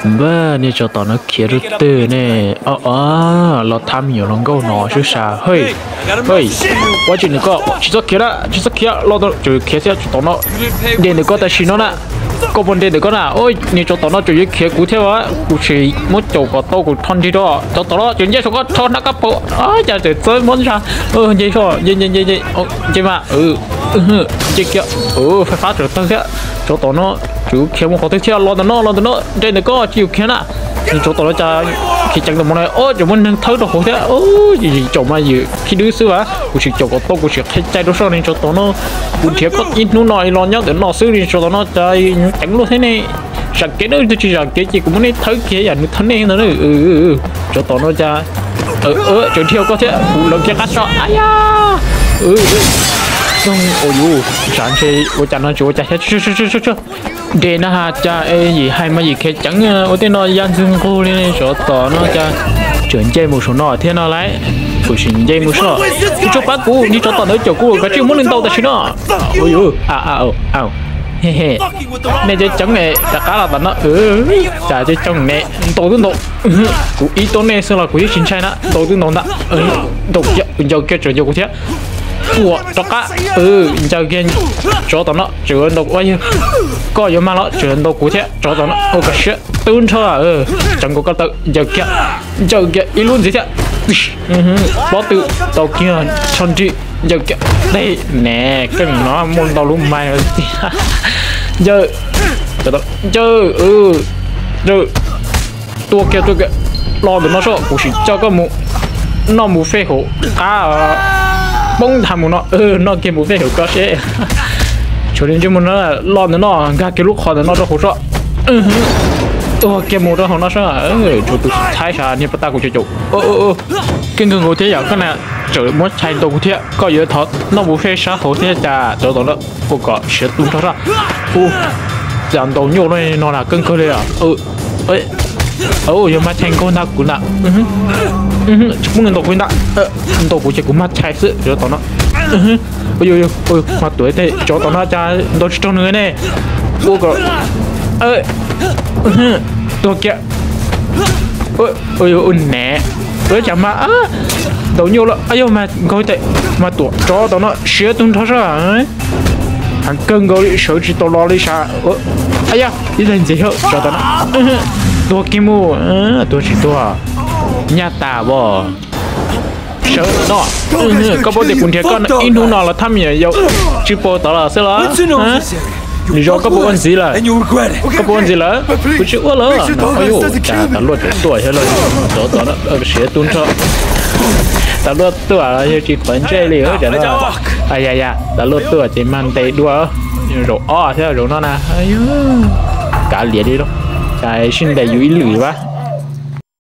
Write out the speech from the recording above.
Npaj, niag tsov tom no khiav rau twg ne? O, o, los thab me nyuam hluas nkauj no sub sab. Hej, hej, ua tsis nws ko, tsis txhob khiav na, tsis txhob khiav, los tseem khiav thiab tsov tom no. Nres ntawm koj tam sim no na, koj puas nres ntawm koj na? Niag tsov tom no tseem yuav khiav kuv thiab, kuv sim muab caum kom tau kuv rho nrig rau tsov tom no, tseem nce saum koj rho hnab kab paug. Cas tseem txawb muab ntsa, nce, nce, nce, nce mas, nce kiag, faib fab tseem tawg thiab. Tsov tom no tseem khiav mus qhov twg thiab? Los ntawm no, los ntawm no, nres ntawm koj tsis yus khiav na. Niag tsov tom no cas khiav ceev ntawm no na, tseem muaj neeg thawb rau hauv thiab. Yus caum mas yus khib dwb xwb as, kuv sim caum kom tau, kuv sim qhia cai rau soj niag tsov tom no. Kuv nrhiav koj ib hnub no los nyob ntawm no xwb, niag tsov tom no cas ceev luaj thiab ne. Zam kev na, tsis zam kev ces kuv muab nej thawb kiag yam nws thawb nej ntag na. Tsov tom no cas tseem dhia koj thiab, kuv lawv kiag qab tso. Ab ya, zoo, ua yus, tsam ntshe ua cas no tsis ua cas thiab. Nres na has cas es yim hais mas yim khiav ceev ua tej no ya ntxwg nqug li. Tsov tom no cas tseem nce mus saum no thiab no lauj. Kuv sim nce mus soj. Tsis txhob pab kuv, niag tsov tom ntawd caum kuv, kav tsij muab nws ntaus tam sim no. Ua yus, a, a, a, he he, nej cov ceev es rov qab los tom no. Cas cov ceev ne, ntaus twb ntaus. Kuv ib tug nej xwb los kuv yeej tsis ntshai na, ntaus twb ntaus ntag. Ntaus kiag, ncaws kiag tseem ncaws kuv thiab. Ua rov qab, ncaws kiag. Tsov tom no tseem ntaus kuv, yog koj yuav mag los tseem ntaus kuv thiab. Tsov tom no ua koj siab tub nrho, tseem nkaus koj taw, ncaws kiag, ncaws kiag ib lub ntxiv thiab. Pob tw tau kiag, rho nrig, ncaws kiag. Dej ne, keej no muaj ntau lub mais tiag. Ncaws, ncaws, ncaws. Tua kiag, tua kiag, los ntawm no soj, kuv sim coj koj mus noj mus fej hauv qab, poob nthav mus no, noj kiag mus fej hauv koj seb. Tshuav li ntsej muag no, los ntawm no nkag kiag lub qhov ntawm no rau hauv soj. Tua kiag mus rau hauv no soj, tshuav tus thaib sas niag pas tas kuv caum caum. Keej kawg nkaus thiab yom, koj na tseem muab chais ntaus kuv thiab, koj yuav thov noj mus fej sab hauv thiab cas tsov tom no ua kom siav tu nrho soj. Ua cas ntaus nyuaj no na, keej kawg li. Yog mas chais nkaug ntag kuv ntag. Tsis pub nws ntaus kuv ntag. Ntaus kuv ces kuv mag chais xwb tsov tom no. Mag tuav tej tsov tom no cas ntaus tsis raug nws ne. Ua kom tuag kiag. Ua ne, ua cas mag ntaus nyuaj lawm. Yog mas nkaug tes, mag tuam tsov tom no siav tu nrho soj. Heev kawg nkaus li, sawv tsis tau los li sas. Ab ya, ib daig ntxiv hauj tsov tom no. Tuag kiag mus, tuag tsis tuag, nyaj tas as. Sawv no, koj paub tias kuv nrhiav koj ib hnub no los thab me nyuam yaus tsib puas tod los xwb los? Nws zoo koj puas ua ntxiv lawm? Koj puas ua ntxiv lawm? Kuv tsis ua lawm no. Cas tas luaj tseem tuaj thiab lauj, tsov tom no siav tu nrho. Tas luaj tuaj yog tsis quav ntsej li cas no. Yam yam, tas luaj tuaj ces mag ntes dua. Zaum ob thiab zaum no na. Kav liam li lauj, cas sib ntes yus ib lwm vas.